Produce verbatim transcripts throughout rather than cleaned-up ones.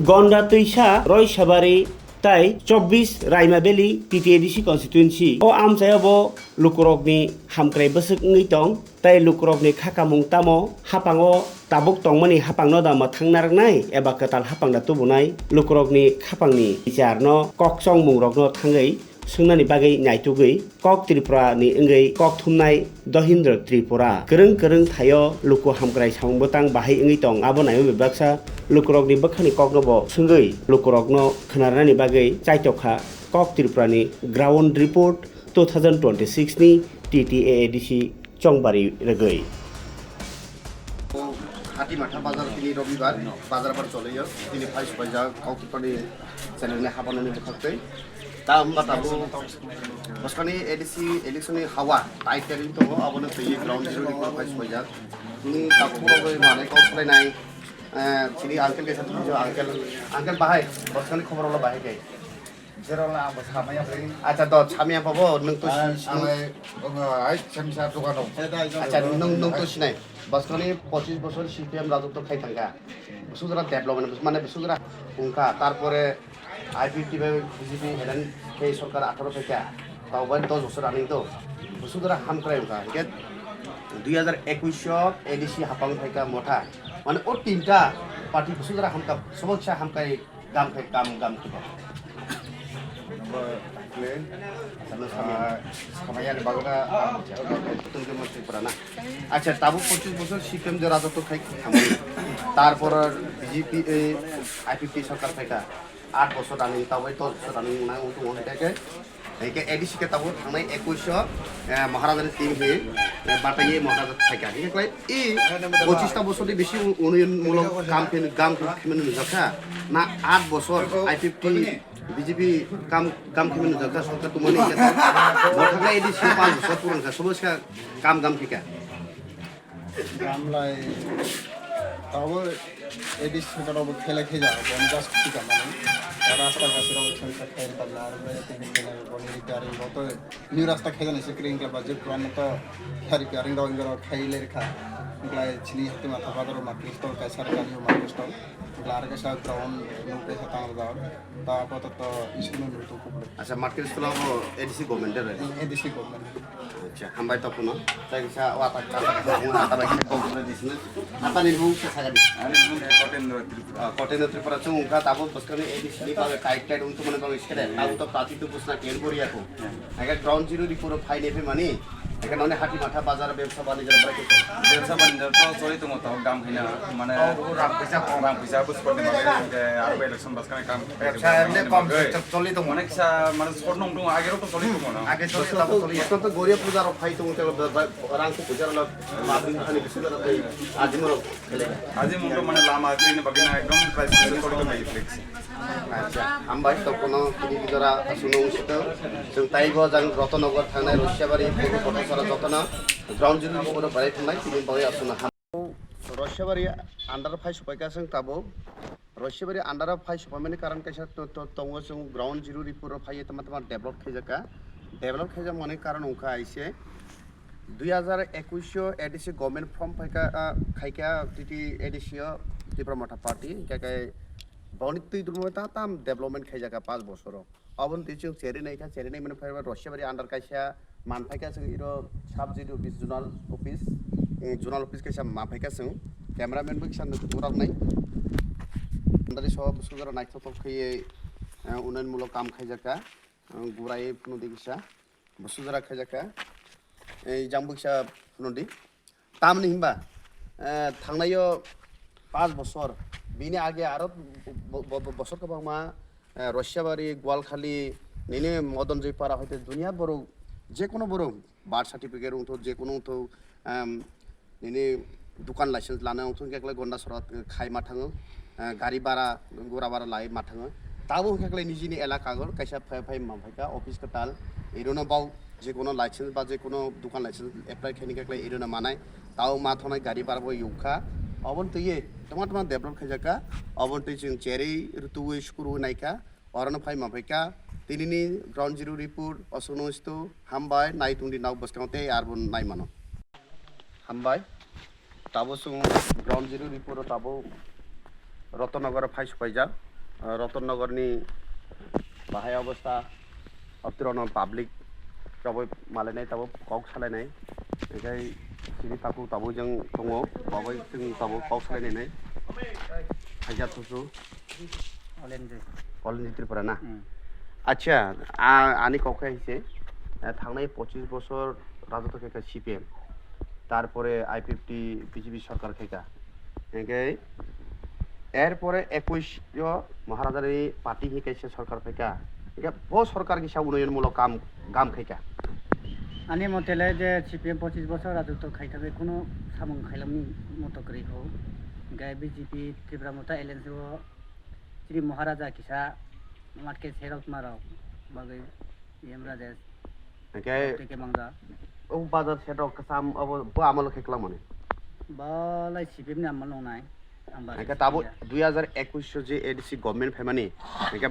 Gonda Twisa, Roisabari tai chobbish Raima Valley T T A D C constituency. O amchaio bo lukurokni hamkrai bwswk wngwi tong, tai lukurokni khakamung tamo, hapango tabuk tongmani hapangno da mwthang narwknai eba kwtal hapang da tubunai, lukurokni khapangni bicharno, kok chongmungrokno thangwi swngnani bagwi naitugwi Kok Tripura ni wngwi kok thumnai Dohindra Tripura. Kwrwng kwrwng thaio luku hamkrai samung bwtang bahai wngwi tong, abo naimani baksa lukurokni bwkhani kokno bo swngwi lukurokno khwnarnani bagwi chaitokha Kok Tripura ni Ground Report two thousand twenty-six ni T T A A D C chongbari rwgwi. Hati Matha bazar tini Robibar, bazar bar cholaio, tini phai supaijak Kok Tripura ni channel ni habanani bwkhaktwi. Ta wngba tabuk bwskani A D C election ni hawa tai teri tongo, abono twi ground zero report phai supaijak. Tini tabuk rogwi manai kok swlainai, eh, chini uncle kaisa tongmani uncle, uncle bahai, bwskani khobor rok bahai khe. Jero la ang bo samaya bai. Acha, do samaya bo bo, nwng to Ah, si-, nwng samai, oh, ai, samisa dogano. Acha, nwng, nwng to sinai. Bwskani pochis bosor C P M rajotw khai thangkha. Bwswk jora development, mane bwswk jora wngkha. Tarpore I P F T bai B J P L N K sorkar atharo phaikha. Tao bai dos bosor running to. Bwswk jora hamkrai wngkha. Hingke dui hajar ekwis o A D C hapang phaikha Motha. Mane o tinta party bwswk jora hamkha, soboksa hamkrai. Gam khe gam, gam khe ba. Number play. Ano samaya. Ah, samaya ni bagwi na, ah, Tungkhe mo Tripura na. Acha, tabuk pochis bosor C P M je rajotw khai khamani. Tarpor B J P, eh, I P P sorkar phaikha. Aat bosor running, tawbai dos bosor running nang ung tung ung khe. Hingke A D C khe tabuk thangnai ekwis o, eh, Maharajani team hi, eh, bataiye Maharaja phaikha. Hingke klai i pochista bosorni bisi un-, unnayonmulok kam khe, kam khe khemani nukjakha. Na aat bosor I P F T, B J P kam, kam khemani nukjakha, sorkar tongmani hingke ta. Bo thangnai A D C panch bosor puron kha, sobo sikha kam, kam khika. Gamlai tabo A D C sorkar bo khelai khe ja, bo just thika mani. Rasta gasi rok chang kha khe ta lar be tin khe bo ni repairing bo to new rasta khe jani se kring kla budget plan to kha repairing rok ingro khai le kha. Nglai chini hati matha badaro ma kristal kaisa kani ma kristal. Lar kaisa ground nung kaisa tang da. Ta apatot isu no nung to kuble. Acha, mat kristal bo A D C government de. A D C government. Acha, hambai tokhuno. Tei kisa wata kata kata wata bai kisa kok kore disna. Apa ni bung kisa sagadi. Ani bung Kotendra Tripura. Ah, Kotendra Tripura chung ungkha tabuk bwskangni A D C ni bagwi kite kite ungthu mani bagwi skede. Tabuk to prati to busna ken boriya ko. Aga ground zero report phai ne phe mani. Aga noni hati matha bazar bebsa banijor bai kisa. Bebsa banijor to choli tongo to gam hina mane rang pisa rang pisa bus korte mane aro election bas Bebsa emne kom choli tongo. Onek sa mane sor nong tongo, age rok to choli tongo na. Age choli tongo, choli. Bwskang to Goria puja rok phai tongo, tei ba, ba, rang ko puja rok ma bini hani bisingo rok tei ajimo rok khele. Ajimo to mane lama agri ni bagina ekdom crisis choli tongo. Acha, hambai to kono tini bijora asuno usito. Chwng taibo jang Rotanagar thangnai Rosiabari, Purbo Kotasora jotono ground zero ni oro berai thangnai tini bagwi asuno. Rosiabari under phai supaikha chwng tabuk. Rosiabari under phai supaimani karon kaisa to-, to-, tongo chwng ground zero report o phaiwi tama tama develop khaijakha. Develop khaijakmani karon wngkha aise dui hajar ekwis o A D C government form phaikha, ah, khaikha T T A D C o Tipra Motha Party, hingkhe khe boni twi dulmo ta tam development khaijakha panch bosoro. Aboni twi chwng cheri naikha, cheri naimani phaiba Rosiabari under kaisa manphaikha chwng iro sub G D office, zonal office, eh, zonal office kaisa manphaikha chwng. Cameraman bo kisa nuk-, nukjaknai. Andari so bwswk jora naithothok khaiwi, eh, unnayonmulok kam khaijakha. Eh, gurai phunukdi kisa. Bwswk jora khaijakha. Eh, jang bo kisa phunukdi. Tamni hinba, eh, thangnaio panch bosor, bini age aro bo-, bo-, bo-, bosor kwbangma, eh, Rosiabari, Gwalkhali, nini Modonjoi para hoite duniya borok, jekono borok birth certificate wngthok, jekono wngthok, em, nini dukan license lana wngthok, hwnkhe Gondasora khai ma thango. Eh, gari bara, gura bara lai ma thango. Tabuk hwnkhe nijini elaka o kaisa phai, phai ma phaikha office kwtal, erono bau jekono license ba jekono dukan license apply khaini khe irwna manai. Tao ma thonai gari bara bo yukha. Oboni twi tongma tongma develop khaijakha. Oboni twi chwng cherwi rwtwi sukuru naikha. Orono phai ma phaikha. Tinini ground zero report osukno sto hambai nai tongdi nao bwskango tei arbo nai mano. Hambai. Tabo chwng ground zero report o tabo Rotonnogoro phai supaijak. Ah, Rotonnogorni bahai obostha, obtirokno public chobwi malainai, tabuk kok salainai. Hinkhe chini takhuk tabuk jang tongo, tabuk chwng tabuk kok salainai. Haikhe thusu. All India. All India Tripura na? Hmm. Acha, a-, ani kok khe se, eh, thangnai pochis bosor rajotw khe kha C P M, tarpore I P F T B J P sorkar khe kha. Hinkhe erpore ekush yo Maharajani party hi kaisa sorkar phaikha. Hinkhe bo sorkar kisa unoyon mulok kam, kam khaikha. Ani mote le je C P M pochis bosor rajotw khaithabe kuno samung khailamni moto kwrwi kho. Hinkhe B J P Tripura Motha Alliance o chini Maharaja kisa market serok marok bagwi. Yem Rajesh. Hinkhe teke mangja. O bazar setok kasam abo bo amolo khe kwlangmani. Balai C P M ni amol nongnai. Ang bazar Hinkhe tabo siya. Dui hajar ekush o je A D C government phaimani. Hinkhe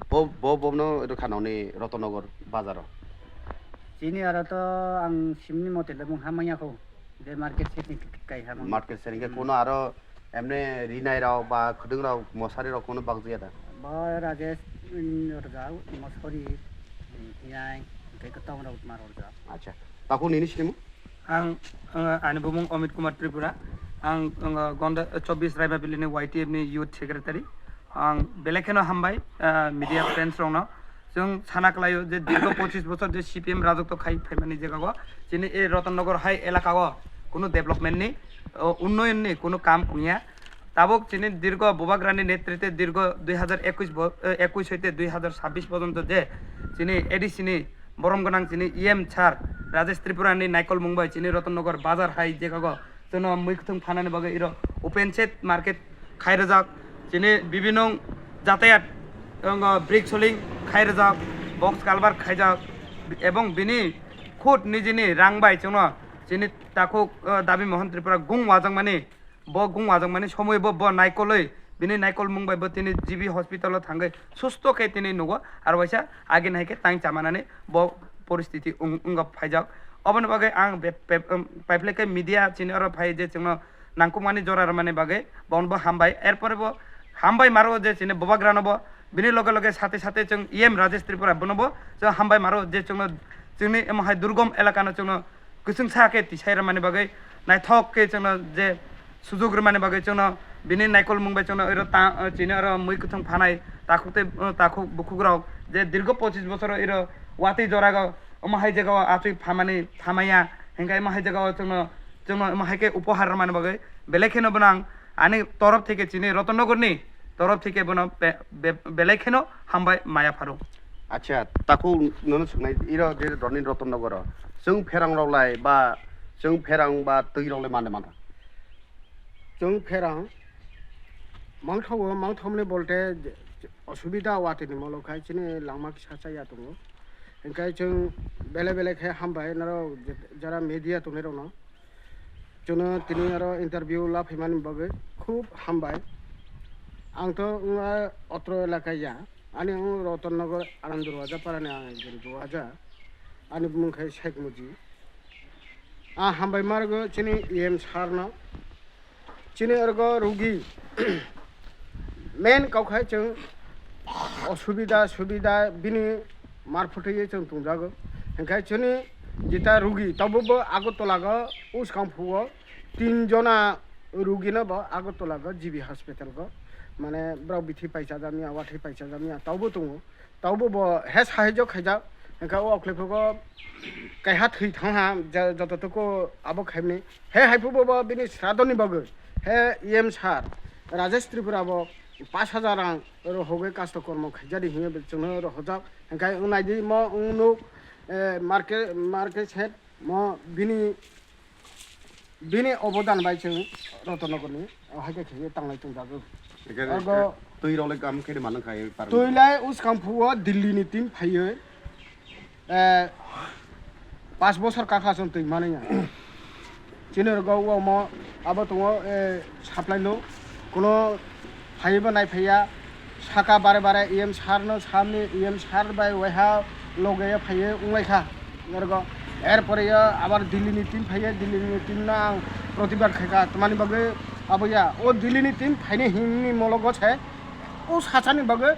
bo, bo, bono rwkha noni Rotonnogor bazaro. Chini aro to ang simni mote le mung hamaya kho. Je market setting kai hamang. Market setting khe Hmm. Kono aro Emne rinai rok ba khwdwng rok mosari rok kono bakjaya da? Bo Rajesh, mm, rwjak, mosori, mm, rinai, tei kwtang rok ma rwjak. Acha. Takhuk nini sinimung? Ang, uh, ani bumung Amit Kumar Tripura. Ang, uh, Gonda, uh, chobbish Raima Valley ni Y T F ni Youth Secretary. Ang belai kheno hambai, uh, media friends rokno. Chwng sana kwlaio je dirgo pochis bochor je C P M rajotw khai phaimani jagao chini e Rotonnogor hai elakao kunu development ni, o, unnoyon ni kunu kam wngya. Tabuk chini dirgo Bubagrani netritwe dirgo dui hajar ekush bo-, eh, ekush hoite dui hajar chabbish porjonto je chini A D C ni borom gwnang chini E M sir Rajesh Tripura ni naikolmung bai chini Rotonnogor bazar hai jagao chwngno mui kwthwng phanani bagwi iro open set market khai rwjak, chini bibino jatayat, wng, brick soling khai rwjak, box culvert khaijak, ebong bini khud nijini rang bai chwngno chini takhuk, uh, Dabi Mohan Tripura gung wajakmani, bo gung wajakmani somoi bo, bo naikolwi, bini naikolmung bai bo tini G B hospital o thangwi susto khe tini nugo, aro waisa agini hai khe tang chamanani bo poristiti wng-, wngkha phaijak. Oboni bagwi ang be-, be-, um, paiphlai khe media chini oro phai je chwngno nangkukmani jora rwmani bagwi bono bo hambai. Erpore bo hambai maro je chini Bubagrano bo bini loge loge sate sate chwng E M Rajesh Tripura bono bo chwng hambai maro je chwngno chwngni emo hai durgom elakano chwngno kwchwngsa khe tisai rwmani bagwi naithok khe chwngno je sujug rwmani bagwi chwngno bini naikolmung bai chwngno oro ta, chini oro mui kwthwng phanai takhuk tei, takhuk bukhukrok je dirgo pochis bochoro oro watwi jorago omo hai jagao achuk phamani phamaya hinkhe omo hai jagao chwngno, chwngno omo hai khe upohar rwmani bagwi belai kheno bono ang ani torof theke chini Rotonnogorni torof theke bono be-, be-, belai kheno hambai maya pharo. Acha, takhuk nono swngnai iro je roni Rotonnogoro chwng pherang rok lai ba chwng pherang ba twi rok lai mande mantha? Chwng pherang mangthogo, mangthokmani bolte je, je, osubida watwi ni molo khai chini langma kisa chaya tongo. Hinkhe chwng belai belai khe hambai norok je, jara media tongnai rokno. Chwngno tini oro interview laphaimani bagwi khub hambai. Ang to wngkha otro elaka ya. Ani wng Rotonnogor Anand Darwaja parani ang ekjon Darwaja. Ani bumung khe Sheikh Muji. A hambai margo chini E M sir no. Chini orgo rugi. Main kok hai chwng osubida subida bini marphuti chwng tongjago. Hinkhe chini jita rugi tobo bo Agartala go uskang phuo tin jona rugi no bo Agartala go G B hospital go mane borok bithi paisa jamya, wathi paisa jamya tobo tongo. Tobo bo he sahajyo khaijak, hwnkhe o okhloiphugo kaiha thwi thangha, je joto tuku abo khaimani. He haiphubo bo bini sradoni bagwi, he E M sir Rajesh Tripura bo pash hajar rang rohogwi kasto kormo khaijadi hinwi chwngno rohojak. Hwnkhe wng naidi mo wng nuk, eh, market, market shed mo bini Bini obodan bai chwng Rotonnogorni, o, hai khe khe tanglai tongjago. Eke, Ogo eke, twi rok le kam khe mano khai par. Twi lai uskang phuo Delhi ni tin phaiwi, eh, pash bosor kakha chwng twi mani ya. Chini rogo omo abo tongo, eh, supply lo. Kuno phaibo naiphaiya, saka bare bare E M sir no, samni E M sir bai waiha loge phaiwi wnglaikha norgo. Erpore yo abar Delhi ni team phaiya, Delhi ni team no ang protibad khaikha, tamani bagwi Abo ya, o Delhi ni team phaini himni mologo se, o sachani bagwi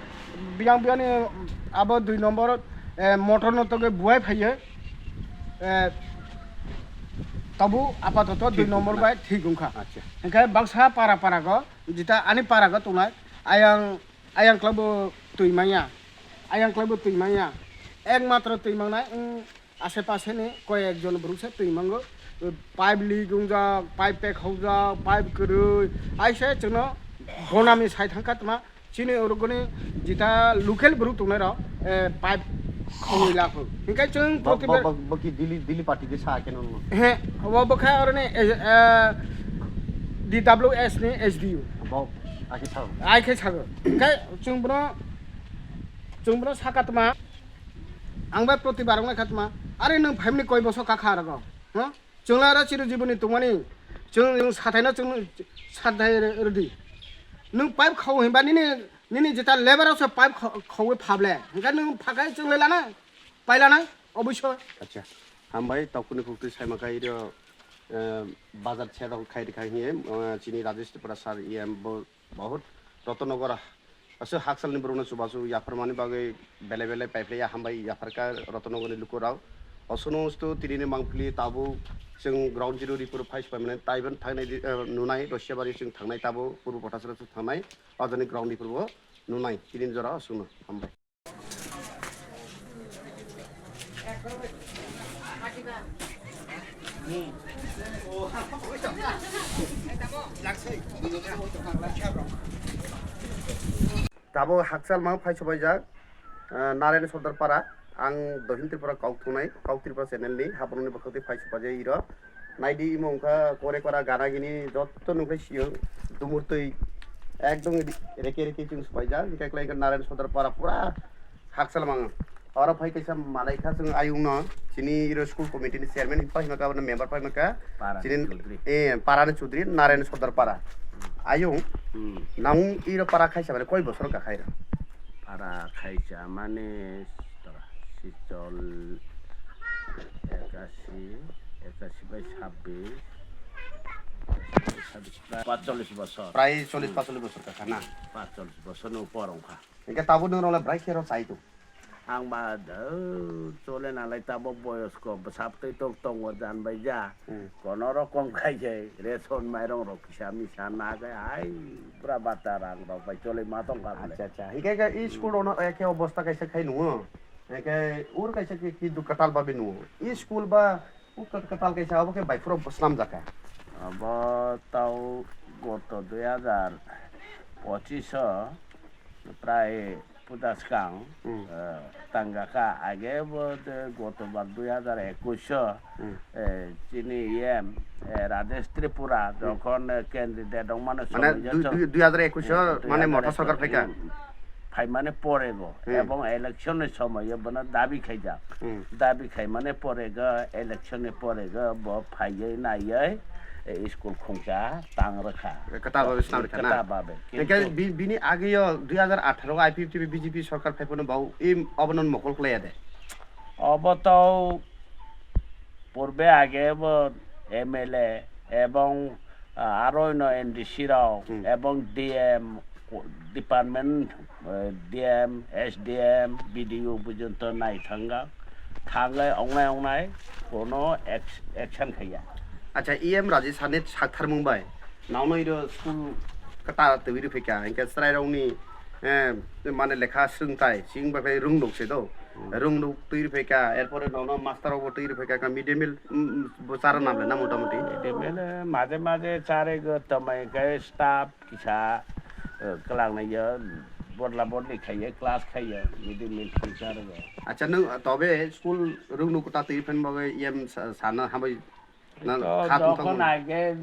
biyang biyani abo dui nombor, eh, motor no togwi buai phaiyo. Eh, tabu apatoto dui nombor bai thik wngkha. Acha. Hingkhe baksa para para go, jita ani para go tongnai, ayang, ayang klabo twi manya, ayang klabo twi manya, ekmatro twi mangnai, wng, Ashe pashe ni koi ek jon borok se twi mango. Pipe leak wngjak, pipe pek hokjak, pipe kwrwi. Aise chwngno gonami sai thangkha tma. Chini uruguni jita local borok tongnai rok, eh, pipe khongwi laphok. Hinkhe chwng bo, bo, protibad bo, bo ki Delhi, Delhi party de sa keno no? He, obo bokha oroni, eh, eh, D W S ni S D O. Bo, akhe sao. Ai khe sago. Hinkhe chwng bono, chwng bono sakha tma. Ang bai protibar wngkha tma. Are nwng phaimani koi bosor kakha arago. Ha? Chwng lai ra chiri jiboni tongmani. Chwng, chwng sathai no chwng sathai re-, rwdi. Nwng pipe khao hinba nini, nini jeta lebar rok se pipe kha-, khawi phable. Hingkha nwng phakai chwng lai lana. Pai lana. Oboiso. Acha. Hambai tokuni khukti saima kai ro, eh, bazar chedok khai rikha hiye, eh, chini Rajesh Tripura sir E M bo Bahut Rotonnogor aswk haksalni borokno chubachu yapharmani bagwi belai belai paiphlaiya hambai yapharkha Rotonnogorni lukurok. Osono sto tinini mangpili tabuk chwng ground zero report phai swpaimani taibo thangnai di, eh, nunai Rosiabari chwng thangnai tabuk Purbo Pothasra chwng thangnai o jani ground report bo nunai tinini jora aswkno hambai. Tabuk hakchalma phai sobaijak, ah, Narayan Sordar Para. Ang Dohin Tripura kok thungnai, kok Tripura channel ni haphangni bwkhak twi phai sobaijak iro. Naidi imo wngkha Korepara gana gini jotto nungkhe siyung dumurtwi ekdom reke reke chwng swbaijak, hwnkhe kwlai wngkha Narayan Sordar Para pura hakchal mangwk. Oro phai kaisa malaikha chwng ayungno, chini iro school committee ni chairman phai hwnka, abono member phai hwnka. Parani chini, Chaudhary. Eh, parani Chaudhary Narayan Sordar Para. Hmm. Ayung, hmm, nang iro para khaisa mane koi bosor wngkha khairo? Para khaisa mane tora, sichol, ekashi, ekashi bai sabbish, sabbish, patchollish bosor. Prai chollish, hmm, patchollish bosor wngkha na? Patchollish bosor ni upor wngkha. Hingke tabuk nwng rok le bwrai khe rw chai tongo? Ang ba, eh, chole nalai tabuk boyosko bwsap twi tok tongo jan bai ja. Hmm. Kono rokom khai je ration mairong rok kisa misa na khe hai pura bata rang rok bai chole ma tong kha bole. Acha, acha. Hingke khe i school ono ekhe obosta kaisa khai nungo. Hingke ur kaisa khe ki dukha tal ba bini nungo. I school ba Kwtal kaisa abo khe bai phuro swnamjak kha. Abo tau goto dui hazar pochish o prai puja swkang, hmm, eh, tangjakha. Age bo de goto bar dui hazar ekush o, hmm, eh, chini E M, eh, Rajesh Tripura, hmm, jokhon, eh, candidate wngmano. Mane somoi dui, jotho, dui, dui hazar ekush o, eh, mane dui hazar ekush motha sorkar phaikha? Hmm. Phaimani porego, hmm, ebong election ni somoyo bono dabi khaijak. Hmm. Dabi khaimani porego, election ni porego bo phaiwi naiwi, eh, school khungsa tang rwkha. Kwtal babe swnam rwkha na? Kwtal babe. Hingke kintu bi-, bini ageyo dui hazar atharo o I P F T B B J P sorkar phaiphano bo i obono mokol khlaiya de? Obo to purbe age bo M L A ebong, ah, aro no N D C rok, hmm, ebong D M department, eh, D M, S D M, B D O porjonto nai thanga, thanglai ongnai ongnai kono ex-, action khaiya. Acha, E M Raji sani saktharmung bai nono iro school kwtal twi rw phaikha, hinkhe chwrairokni, eh, mane lekha swrwngthai chwng bai khe rwngnuk se do. Hmm. Rwngnuk twi rw phaikha, erpore nono master rokbo twi rw phaikha, ka mid day meal, mm, mm, bo chara nam le na mota moti? Mid day meal, eh, maje maje chare go, tamai khe staff kisa, eh, kwlang nai yo, bodla bodli khaiye, class khaiye, mid day meal khe chare go. Acha, nwng tobe school rwngnuk kwtal twi rw phaini bagwi E M sa-, sana hambai Na, to kha tong jokhon thang age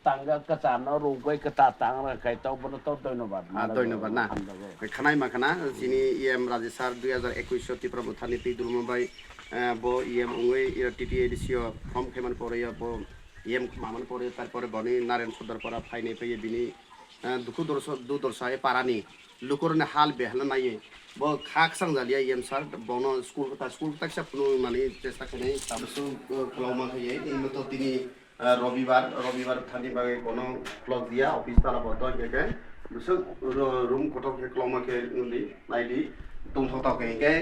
tangga kwcham no rwgwi kwta tang rwkhe to bono to doinobad. Ah, mano doinobad na. Hamjago. Khanai ma khana, hmm, chini E M Raji sir dui hazar ekush o Tipra Mothani twi dulma bai, eh, bo E M wngwi iro T T A D C o form khaimani pore yo bo E M mamani pore yo, tarpore boni Narayan Sordar para phainai phaiye bini, eh, dukhu dorso, du dorsa e parani lukurokni hal behalno naiwi bo kha kwchang jaliya E M sir, bono school kwtal, school kwtal kisa phunukmani chesta khainai, tabuk, eh, kwlangma khaiye, tini moto tini Ah, Robibar, Robibar thani bagwi kono vlog diya, office tala bondo hwnkhe khe bwswk ro-, room kotor khe kwlangma khe wngdi, naidi, tongthok thok khe hwnkhe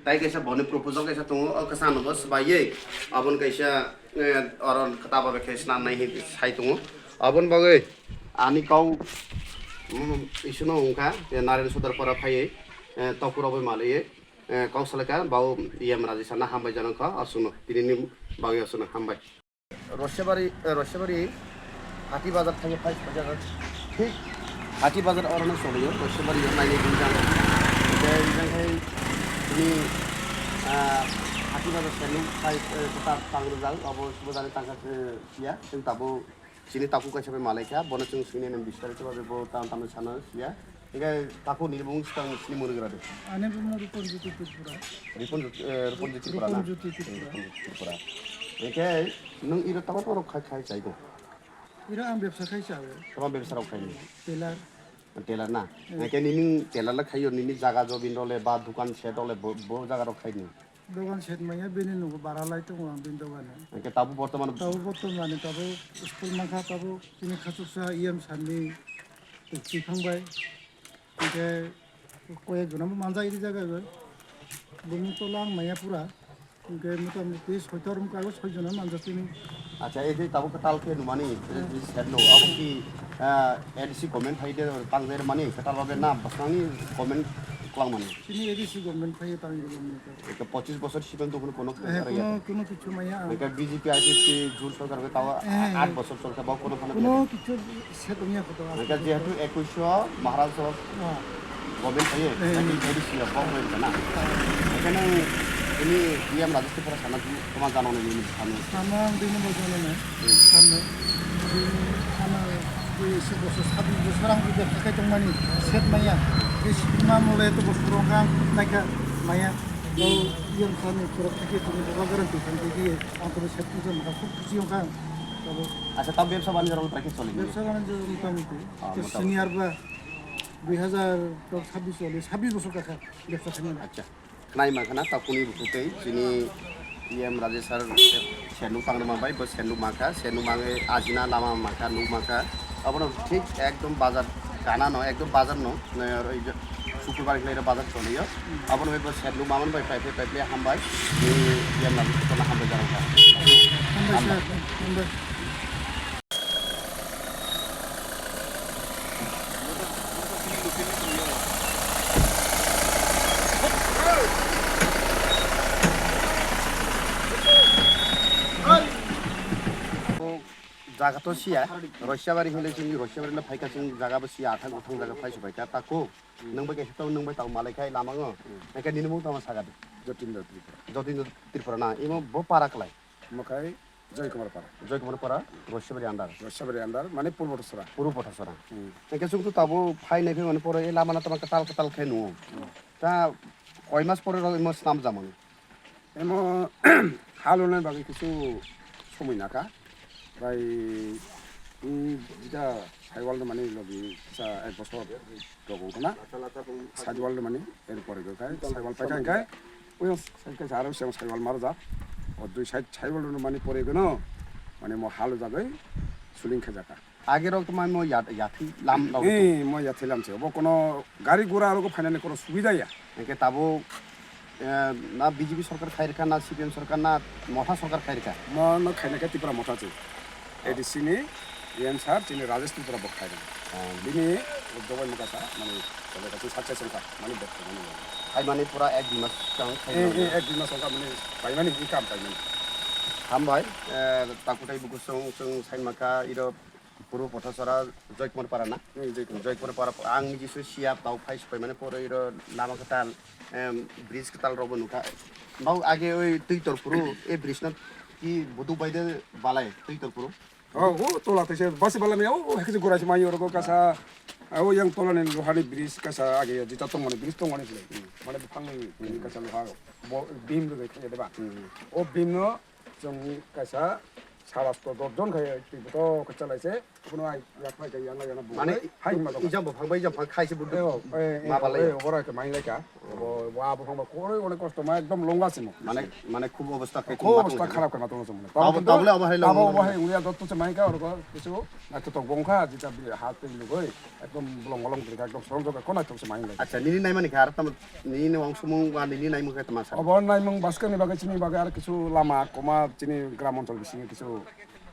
tai kaisa boni proposal kaisa tongo, o kwchangno bo swbaiwi aboni kaisa, eh, oro kwtal bai khe swnamnai hinwi sai tongo. Aboni bagwi ani kok, mm, isono wngkha, eh, Naren Sodar pora phaiwi, eh, tokurogwi malwi, eh, kok salaikha, bau E M Rajesarno hambai janokha, aswkno tinini bagwi aswkno hambai. Roshebari, eh, Roshebari Hati Bazar thangwi phai sojak. Thik Hati Bazar orono choliyo, Roshebari o naini rijang. Tei rijang khai tini, ah, Hati Bazar senu phai, eh, ta-, tang rijak, abo bojani tangka, eh, siya, tei tabo chini takhuk kaisa bai malaikha, bono chwng swinai nang bistarito babe bo tam tam sana siya. Hingke takhuk ni bung swkang sini mwnwi gra de. Ani bumung Rupon Jyoti Tripura. Rupon Jyoti, eh, Rupon Jyoti Tripura na? Rupon Jyoti Tripura. Rupon Jyoti Tripura. Hingke nwng iro tamo tamo rok khai, khai chai do? Iro ang bebsa khai chawi. Tamo bebsa rok khai ni? Tailor. Tailor na? Hmm. Hingke nini tailor le khai yo, nini jaga jobin rok le ba dukan shed rok le bo, bo jaga rok khai ni? Dogan set maya bini nugo bara lai tongo ang bini dogano. Hingke tabuk bortomano Tabuk bortomani tabuk school mankha tabuk chini khachuksa E M sir ni twi phang bai. Hingke koyek jona bo manjak iri jaga bo. Bumung tola ang maya pura. Hingke mota moti soita room kago soi jona manjak chini. Acha, ei je tabuk kwtal khe numani, Hmm. je set no, abo ki, ah, A D C comment hai de tang der mani, kwtal babe na bwswkangni comment kwlang mani. Chini A D C government phaiyo tang iri government. Eke pochis bosor siben to kono kono Eh, khajar ya. Kono, kono kichu maya. Eke B J P I P F T jur sorkar ke tawa Eh, eh. Aat bosor sorkar ba kono kono Kono khajar. Kichu set ongya koto. Eke jehetu ekuisho Maharaj sor Ah. government thaye, Eh, eke eh. A D C ya government kana. Ah. Eke nang ini E M Rajesh Tripura sana tu koma jano ni ni sana. Sana ang dino ba jano na. Hmm. Sana. Sana. Isi bosor, sabis bosor ang bebsa khai tongmani, set maya. Isi ma mole to bosor rok ang naikha maya. Bo yang sani sorok theke tini baba garan tu kan theke ang to set tu jam ka khub khushi ong kha. Tabo Acha, tab bebsa banijor rok trakhe choli ni? Bebsa banijor motamuti. Ah, To motamuti. Senior ba dui hazar sabis choli, sabis bosor ka kha bebsa khainani. Acha. Khnai mankha na takuni bukhuk tei chini E M Rajesh sir senu tangna bai bo senu mankha, senu mangwi ajina lama mankha, nuk mankha. Abono thik ekdom bazar kana no, ekdom bazar no, eh, oi je, Sukrobar hinwi bazar choliyo. Abono bai bo senu maman bai paiphai paiphai hambai. Ni E M Rajesh sir kono hambai jarokha. Hambai sir, hambai. Jaga to siya, Roisabari hile chini Roisabari na phaika chini jaga bo siya, athang uthang jaga phai subai ka tako. Nang bai kaisa tau, nang bai tau malai khai lamango. Nang ka nini mung tama saga de. Jotindra Tripura. Jotindra Tripura na, imo bo para klai. Mokai Joy Kumar Para. Joy Kumar Para, Roisabari under. Roisabari under, mane Purbo Thosora. Purbo Thosora. Hmm. Hingke chwng to tabo phai nai phai mani pore e lama na tama kwtal kwtal khe nuo. Hmm. Ta koi mas pore rw imo snam jamani. Emo halonai bagwi kisu somoi naka. Bai, mm, jita saiwal no mani logi sa ek bosor. Rok wngkha na? Saiwal mani, er pore khe khai, saiwal paikha hingkhe, uyo side kaisa aro siyang saiwal marjak. O dui side saiwal rwno mani pore khe no, mani mo halo jagwi suling khe jaka. Age rok to mani mo yat-, yathwi lam rok to. Eh, mo yathwi lam se. Obo kono gari gura rok phainani kono subida ya. Hingkhe tabuk, eh, na B J P sorkar khai rwkha, na C P M sorkar, na Motha sorkar khai rwkha? Mo no khaina khe Tipra Motha se. A D C ni E M sir, chini Rajesh Tripura bo khai rwkha. Oh. Bini dobai mokasa, mani, tole kachi success wngkha, mani, bek mani. Khai mani pura ek dui mas swkang khai Eh, mani. Eh, ek dui mas wngkha, mani, paimani, income paimani. Hambai, eh, takutai bukusung, sung, sain maka, iro, Purbo Pothasora, Joykumar Para na? Hmm, Joykumar. Joykumar Para, ang niji su siya, tau phai supai mani poro iro lama kwtal, em, bridge kwtal rok bo nukha. Bau age oi twi tor puru, e bridge no ki buduk bai de balai twi tor puru? Oh, oh, tola twi se basi bala ni, oh, oh, hekje gora se mai oro kasa, oh, yang tola ni loha ni bridge kasa age jita tong mani bridge tong mani se. Mane buphang ni kasa loha, bo beam ro de khe de ba. Hmm. O beam no Chwng kaisa sarasto dot jon khai twi boto khe chalai se, bono ai yak phai khe yana yana bo. Mane hai ma ijang bo phang bai ijang phang khai se bo. Eh, oh, eh, eh, ma balai. Eh, ora khe mai lai ka. Bo, bo abo phangba koroi onek kosto ma ekdom longa simo. Mane, mane khub obostha khe khub obostha kharap khana tongo simo. Abo, tabole abo hai longa. Abo hai uya dotto se maika orgo kichu naithotok bongkha jita bi hat twi lugoi ekdom bolong bolong birka ekdom sorong jok ko naithok se main lai. Acha, nini naimani khe ar tam nini wangsumung ba nini naimung khe tama sa. Abo naimung baskani bagwi chini bagwi ar kichu lama koma chini gram onchol bisingo kichu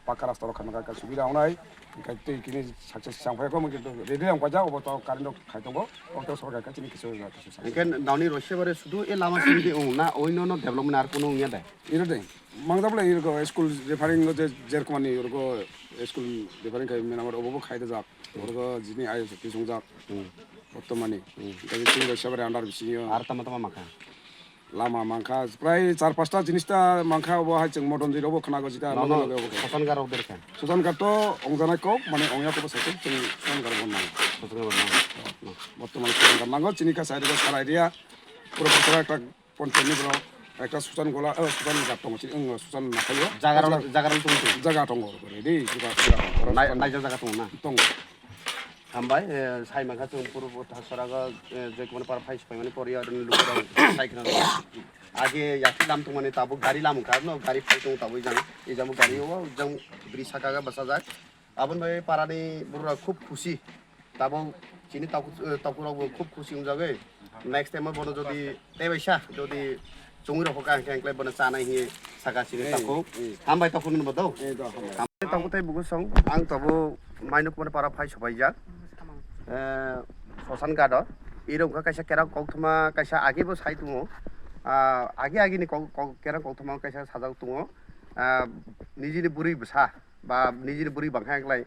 Pakka rasta rok khana kha subida wngnai, hinkhe twi kini success chang phai kho, hinkhe ready ang paijak, obo to current rok khai tongo, obo to sorkar kha chini kisu kisu sa. Hinkhe nini Roisabari sudu e lama simi de wng na, oino no development ar kunu wngya de? Iro de, mangjak le iro school referring je, jerkmani iro school referring khai mena obo bo khai de jak, oro jini ayo se tisung jak, Hmm. Bottomani, Hmm. Hinkhe chini Roisabari under bisingo. Ar tama tama makha? Lama mankha, prai char pasta jinis ta mankha, obo hai chwng modon jiro obo khwnago jita. Nono loge loge obo khe. Sotan gar rok berkha? Sotan gar to ongjanai kok, mane ongya kok bo sakhe chwng sotan gar bo nang. Sotan gar bo nang. Bottoman sotan gar nango, chini ka side o sarai dia, pura pura ekta ponchayat ni borok, ekta sotan gola, eh, sotan gar tongo, chini, eh, sotan nakhayo. Jaga rok, jaga rok tongo. Jaga tongo, ready, jaga, jaga. Nai-, naijak jaga tongo na? Tongo. Hambai, eh, sai mankha chwng puro bo thaksarago, eh, je kono par phai siphaimani poriya rwni lukurok sai khna. Age yakhe lam tongmani tabuk gari lam wngkha, no gari phai tongo tabuk jang, e jang gari o jang bri saka ga bachajak. Aboni bai parani borok khub khusi. Tabuk chini taku, eh, takurok bo khub khusi wngjagwi. Next time bono jodi tei bai sa jodi chungwi rokho ka hwnkhe hwnkhe bono chanai hinwi saka chini takhuk. Hambai takhuk nini bo do. Hambai takhuk tei bugo song ang tabo Mainok Kumar para phai sobaijak. Eh, Sosan Gado. Iro wngkha kaisa kerang kokthoma kaisa age bo sai tongo. Ah, age age ni kok, kok, kerang kokthoma kaisa sajak tongo. Ah, nijini bwrwi bwsa ba nijini bwrwi bangkha hwnkhlai,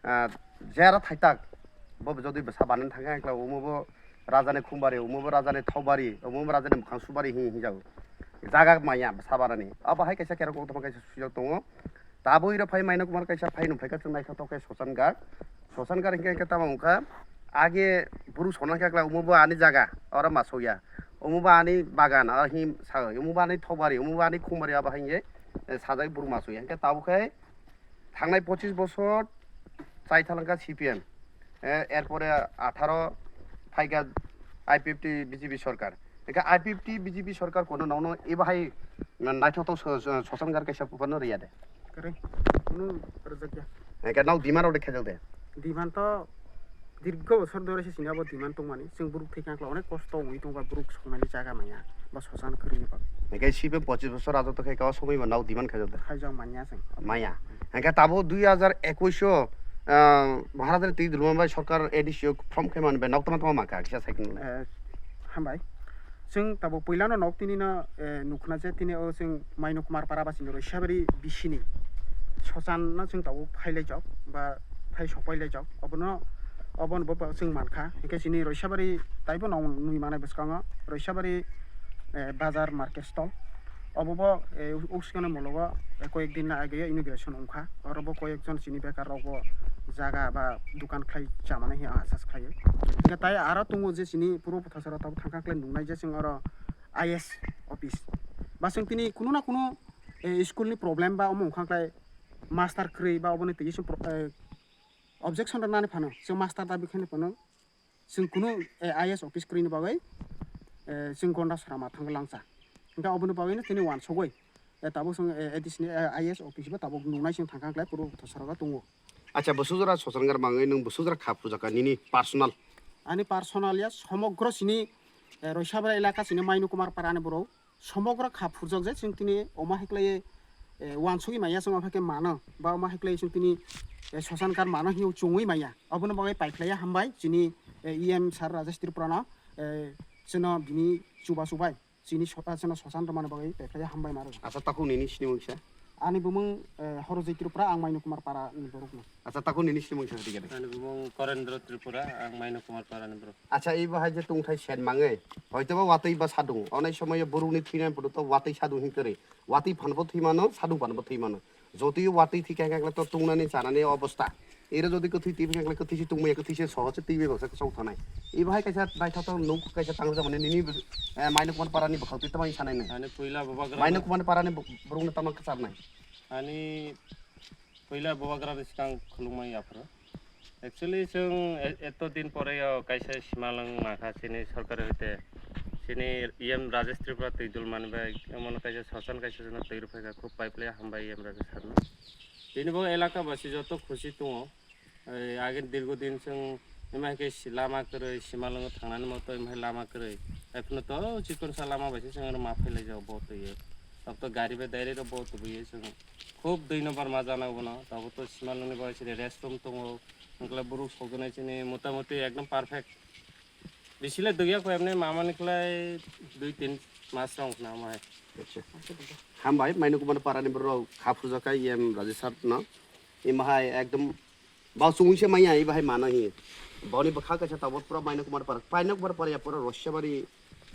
ah, jera thaitak bo jodi bwsa banani thangkha hwnkhlai omo bo Raja ni Khumbari, omo bo Raja ni Thobari, omo bo Raja ni Mwkhang Subari hini hinjago. Jaga maya bwsa banani. Abo hai kaisa kerok koktoma kaisa sujak tongo. Tabuk iro phai Mainok Kumar kaisa phai nung phaikha chwng naithotok khe Sosan Ghat. Sosan Ghat hinkhe hinkhe tamo wngkha. Age buru sona khe kla omo bo ani jaga, oro masokya. Omo bo ani bagan, o him sago. Omo bo ani Thobari, omo bo ani Khumbari abo hai hinkhe, eh, sajak buru masokya. Hinkhe tabuk khe Thangnai pochis bosor chai thalangkha C P M, eh, erpore atharo phaikha I P F T B J P sorkar. Hingkhe I P F T B J P sorkar kono nono ebo hai naithotok so-, so-, Sosan Ghat kaisa phano rwya de. Kwrwi. Kunu rwjakya. Hingkhe nok demand rok de khajak de. Demand to Dirgo bosor dhore se chini abo demand tongmani, chwng borok thwi kha wngkha onek kosto wngwi tongkha, borok songmani jaga manya, ba sosan kwrwini bagwi. Hingke C P M pochis bosor rajotw khai kha, o somoi bo nok demand khaijak da? Khaijak manya chwng. Maya. Hingke tabuk dui hajar ekush o, ah, Maharajani twi dulma bai sorkar A D C o form khe mani bai nok tama tama maka kisa cycle. Eh, hambai. Chwng tabuk puilano nok tini no, eh, nukna je tini o chwng Mainok Kumar para ba chini Roisabari bisini sosan no chwng tabuk phailaijak ba phai sok pailaijak. Obono, obono bo chwng mankha. Hingke chini Roisabari taibo nong nwi manai bwskango Roisabari, eh, bazar market stall. Obo bo, eh, uksikano mologo, eh, koyek din na age inauguration wngkha. Oro bo koyek jon chini bekar rok bo jaga ba dukan khlai chamani hiya asas khlaiwi. Hingke tai aro tongo je chini puro Thasaro tabuk thangkha khlai nungnai je chwng oro I S office. Ba chwng tini kunu na kunu, eh, school ni problem ba omo wngkha khlai master kwrwi ba oboni twi chwng pro-, eh, objection rwnani phano chwng master dabi khaini phano chwng kunu, eh, I S office kwrwini bagwi, eh, chwng Gondasora mathang langcha. Hingke oboni bagwino tini wansugwi, eh, tabuk chwng, eh, A D C ni, eh, I S office bo tabuk nungnai chwng thangkha khlai puro Thasaro tongo. Acha, bwswk jora Sosan Ghat mangwi nwng bwswk jora kha phurjakha nini personal? Ani personal ya, somogro sini, eh, Roisabra elaka sini Mainok Kumar para ni borok somogro kha phurjak je chwng tini omo hai khlaiwi, eh, wansugwi manya chwng omo hai khe mano ba omo hai khlaiwi chwng tini, eh, Sosan Ghat mano hinwi chungwi manya. Obono bagwi paiphlaiya hambai chini, eh, E M sir Rajesh Tripura no, eh, chwngno bini chubachu bai. Chini sota chwngno sosan rwmani bagwi paiphlaiya hambai ma rwgo. Acha, takhuk nini sinimung kisa? Ani bumung, eh, Horojoi Tripura, ang Mainok Kumar para ni borok no. Acha, takhuk nini sinimung kisa digani? Ani bumung Korendro Tripura, ang Mainok Kumar para ni borok. Acha, ibo hai je tungthai sen mangwi, hoito ba watwi ba sadung, onai somoyo borokni thwinani photo to watwi sadung hin kwrwi, watwi phanbo thwi mano, sadung phanbo thwi mano. Jotoi watwi thwi khe hwnkhe to tungnani chanani obostha. Ero jodi kwthwi twi hwnkhe kwthwi se tungmaya, kwthwi se sohor se twi bai baksa kwchang thanai. Ibo hai kaisa naithotok nuk kaisa tangjak mani nini, eh, Mainok Kumar para ni bwkhak twi tamani sanai nai. Ani puila bubagra. Mainok Kumar para ni bu-, borok no tamo kwchar nai. Ani puila bubagra ni swkang khulumai aphuru. Actually, chwng e-, eto din pore o kaisa simalwng makha chini sorkari hoite. Chini E M Rajesh Tripura twi dul mani bai, emon kaisa sosan kaisa jona twi rw phaikha, khub pai phlai hambai E M Rajesh sir no. Tini bo elaka basi joto khusi tongo. Ei, age dirgo din chwng emai khe si-, lama kwrwi, Simalwngo thangnani moto emai lama kwrwi. Ephano to chikon sa lama bai se chwng oro ma phailai jago bo twi. Tok to gari bai direct ro bo twi chwng. Khub dui number ma jana bono. Tabuk to Simalwngni bai se restroom tongo. Wngkhe borok sokjaknai chini motamoti ekdom perfect. Bisile dugya ko emne mamani khlai dui tin mas rong khna mai. Acha. Hambai, Maino Kumar parani borok kha phurjak kha E M Rajesh sir no. Imahai ekdom bau chumui se maya, ibahai mano hi. Boni bwkha kaisa tabuk pura Maino Kumar para. Maino Kumar para ya pura Roshabari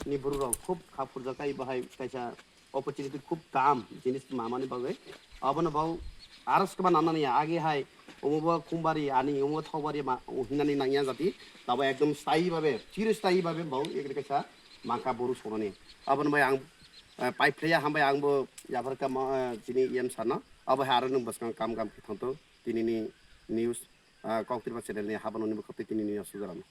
ni borok rok khub kha phurjak kha, ibahai kaisa opportunity khub kam jinis mamani bagwi. Abono bau aros kwma nanani ya, age hai omo bo Kumbari ani omo Thokbari ma hinani nangya jati. Tabo ekdom sthayi babe, chirsthayi babe bau ekre kaisa mangka boru sonani. Abono bai ang, eh, pai phlaiya hambai ang bo yaphar ka ma, eh, chini E M sir no. Abo hai aro nwng bwskang kam kam khe thangto tinini news, ah, Koktirma channel ni habano ni bwkhak twi tinini news sujaram.